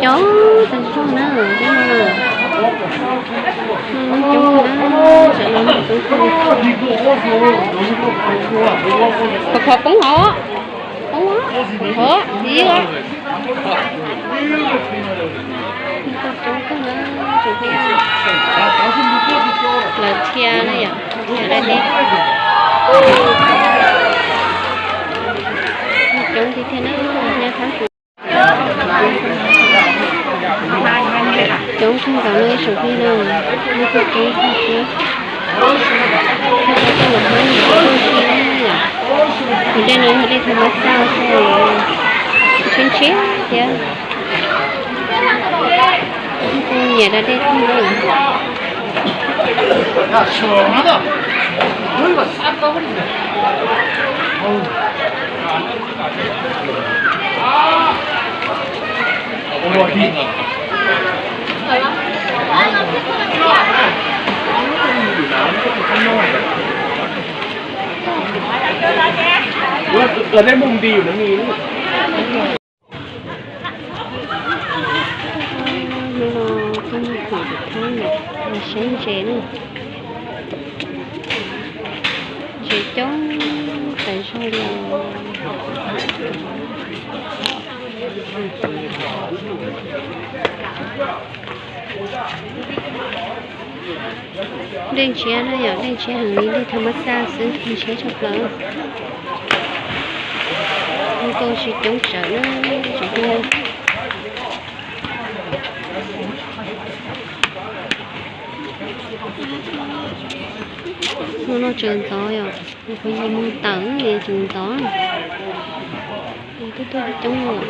Coob tas zog na, coob no na. Coob na, tam no coob kawg. Khov khov poob hov, poob hov, ib os. Coob kawg na, tsoom phooj ywg. Lawv dhia na yom, dhia dai dej. Coob tiag tiag na, nyob thab. Coob kawg nkaus no ib tsoom phooj ywg na, lub caij coob kawg thiab. Thiab tau tuaj los hmab no kuj zoo siab yom. Tus dej no yog dej tha mab xaj xwb, tshiab tshiab thiab. Kuj nyiam da dej kawg na. Hnub no tuaj muag khoom tus thab na, los saib ntses na. Ntses coob tas zog li os. Dej ntshiab na yom, dej ntshiab heev li, dej tha mab xaj xwb, ntshiab tshaj plaws. Hnub tuaj tsis coob tsawv na, tsoom phooj ywg. Hnub no tsaus ntxov yom, kuv yim moos tawm es tsaus ntxov, es twb tuaj coob coob lawm.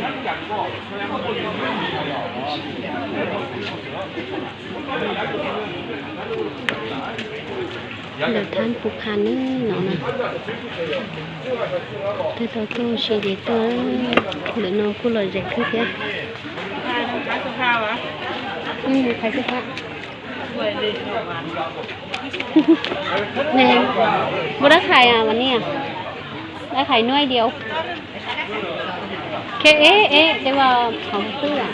Ntawm thab Phu Kha ne no na, twb tau tuaj ua si ces tuaj, ntawm no kuj lom zem kawg thiab. Neb, muaj dab qhais mas niaj, dab qhais nuav diav, khe eb eb deb ua qhov twg lawm.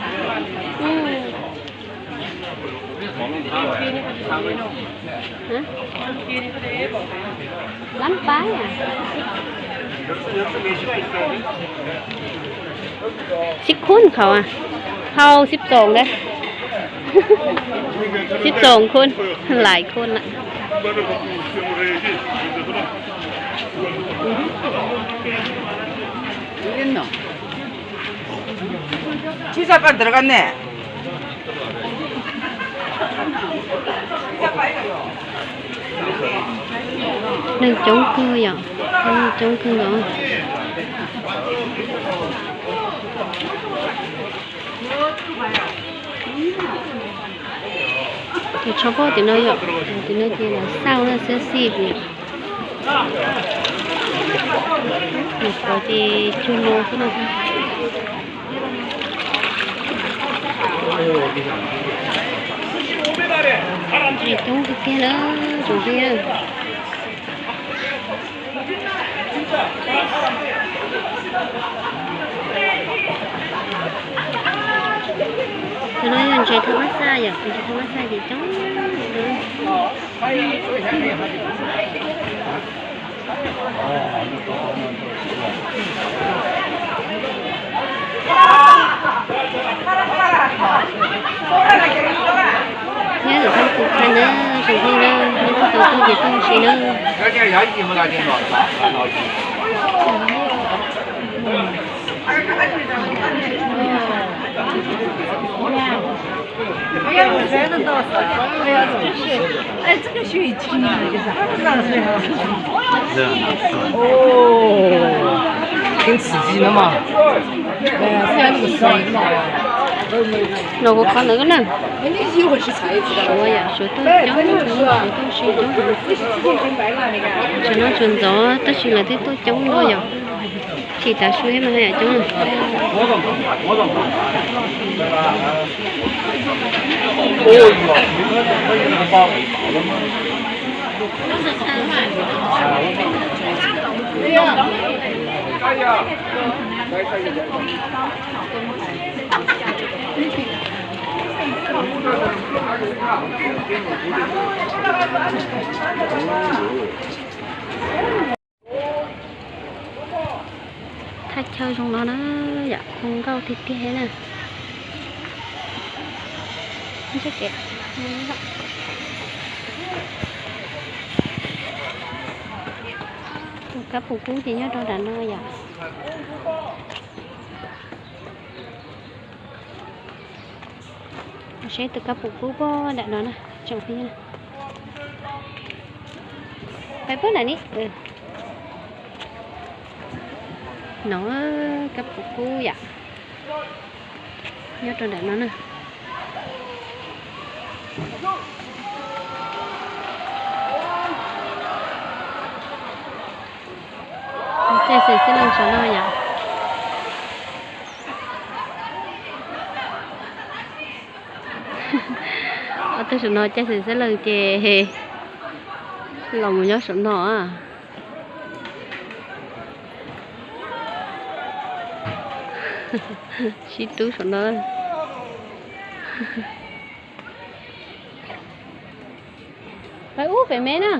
Lab pab, sib khun qhov, hau sib txoos, sib txoos khun, lais khun lawm. Tsis txhob pab ntawm ko ne. Neeg coob kawg yom, neeg coob kawg nkaus. Tus tsho poj tim no yom, tim no ces los xauj na, xauj xib yom. Nws pov ces cug no xwb na. Ntses coob tiag tiag na, tsoom phooj ywg. Cov no yog ntses thaj mab xaj yom, ntses thaj mab xaj ces coob. Nyob ntawm thaj Phu Kha na, tsoom phooj ywg na, neb tuaj tau tuaj ces tuaj ua si na. Los kuv qhov ntawd na. Suav yom, Suav tuaj coob, Suav tuaj si coob. Tam no tsaus ntxov tab sis lawv twb tuaj coob dua yom. Tsis tas Suav mas haj yam coob. Thaj chaw zoo no na, yam zoo nkauj tiag tiag na. Tus kab pum kub ces nyob rau nram no yom. Seb tus kab pum kub puag nram no na, tsoom phooj ywg. Pais puag nram ni. No, kab pum kub yom, nyob rau nram no na. Caij xwm xeeb leej saum no yom. Ob tug saum no caij xwm xeeb leej ces los mus nyob saum no. Sib rub saum no. Pais ub pem me na.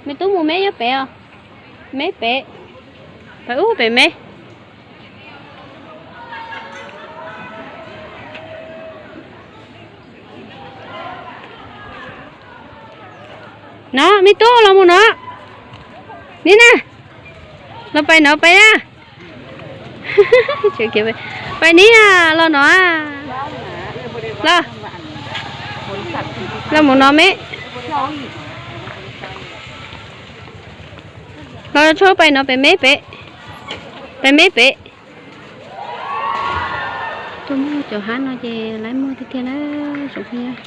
Me tub mus me nyob pem os. Me pem. Pais ub pem me. No, me tub los mus no. Ni na. Los pais no pais na. Pais ni na, los no. Los, los mus no me. Los tsuag pais no pem me pem. Pem me pem. Tuaj muag cov hab no ces laib muag tiag tiag na tsoom phooj ywg.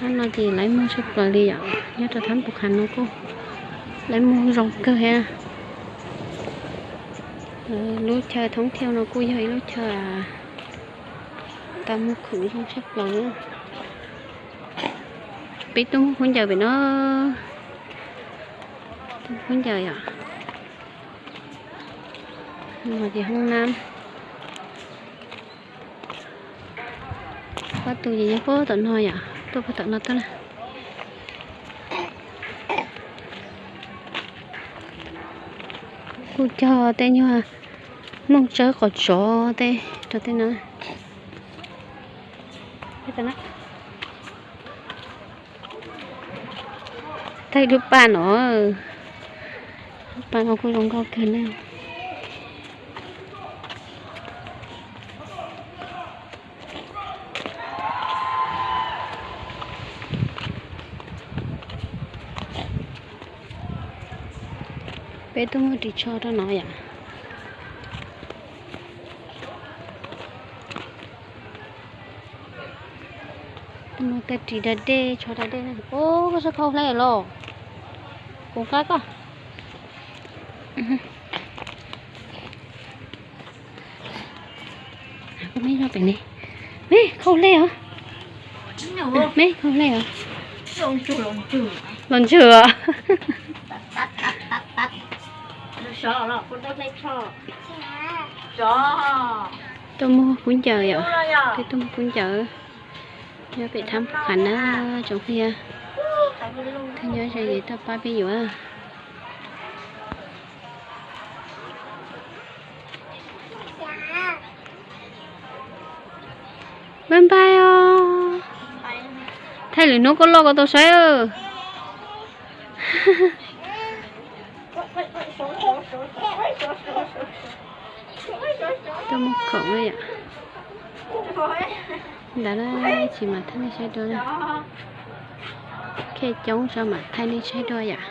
Hab no ces laib muag tshaj plaws li yom, nyob rau thab Pus Khas no kuj laib muag zoo kawg thiab. Lub chaw thoob thiauj no kuj yog ib lub chaw tau muag khoom zoo tshaj plaws. Peb tuaj muag khaub ncaws pem no, tuaj muag khaub ncaws yom. No ces hoob nab. Pab tus ces nyob puag tom no yom, tuaj puag tom no tuaj na. Kuj cog tej nyuag mloog tsawb qos tsov tej rau tej no. Thaij lub paj no, lub paj no kuj zoo nkauj kawg na. Peb tuaj muag ris tsho rau no yom. Tuaj muag tej ris da dej, tsho da dej. Ub, koj sab khau hle los. Kuv qab koj. Koj me nyob pem ne. Me khau hle os. Me khau hle os. Los ntswg os. Tuaj muag khaub ncaws yom, peb tuaj muag khaub ncaws. Nyob pem thab Pus Khas na tsoom phooj ywg. Thaj nyob ze es tuaj pab peb yuav. Npaj npaj os. Thaij lwm hnub koj loj koj tau saib. Tuaj muag khoom yom. Ntawd na, tsis mam thaij nej saib dua. Khej coob tso mam thaij nej saib dua yom.